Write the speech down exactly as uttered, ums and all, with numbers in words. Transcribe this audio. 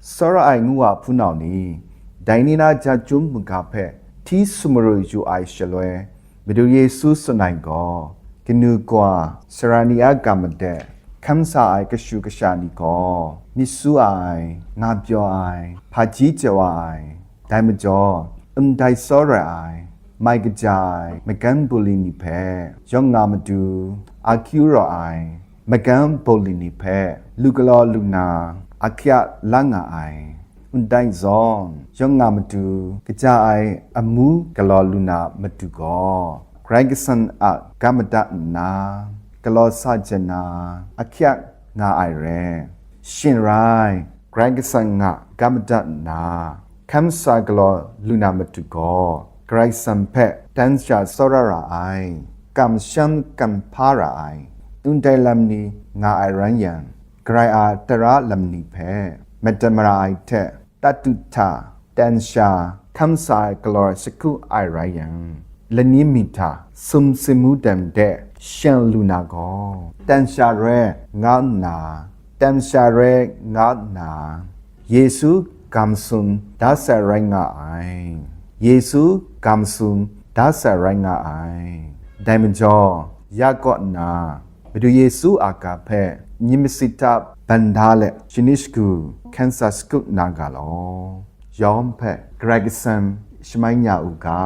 Tsawra ai ngu wa hpunau ni, dai ni na ja chyum maga hpe hti sumru yu ai shaloi, Madu Yesu tsun ai gaw, kanu kawa, sara ni a ga madat, hkam sa ai kashu kasha ni gaw, myit su ai, nga pyaw ai, hpaji chye wa ai, dai majaw, ndai tsawra ai, mai kaja ai, magan buli ni hpe, yawng nga matu, akyu raw ai, magan buli ni hpe, lu galaw lu na, ahkya la nga ai. Ndai zawn, yawng nga matu, kaja ai amu galaw lu na matu gaw, Karai Kasang a ga mada nna, galaw sa jen na, ahkyak nga ai re. Shing rai, Karai Kasang a ga mada nna, hkam sa galaw lu na matu gaw, Karai Kasang hpe dan sha tsawra ra ai, kamsham kamhpa ra ai, ndai lam ni nga ai ran yang, Karai a tara lam ni hpe madat mara ai hte, tatu hta, dan sha, hkam sa ai galaw shakru ai rai yang, lani mi hta sum simu dan de shang lu na gaw, dan sha re nga nna, dan sha re nga nna, Yesu ga masum da sai rai nga ai. Yesu ga masum da sai rai nga ai. Dai majaw, ya kaw nna, Madu Yesu a ga hpe, myit masit hta ban da let, shani shagu, hkam sa shakut na ga law, yawng hpe Karai Kasang shamai nya u ga.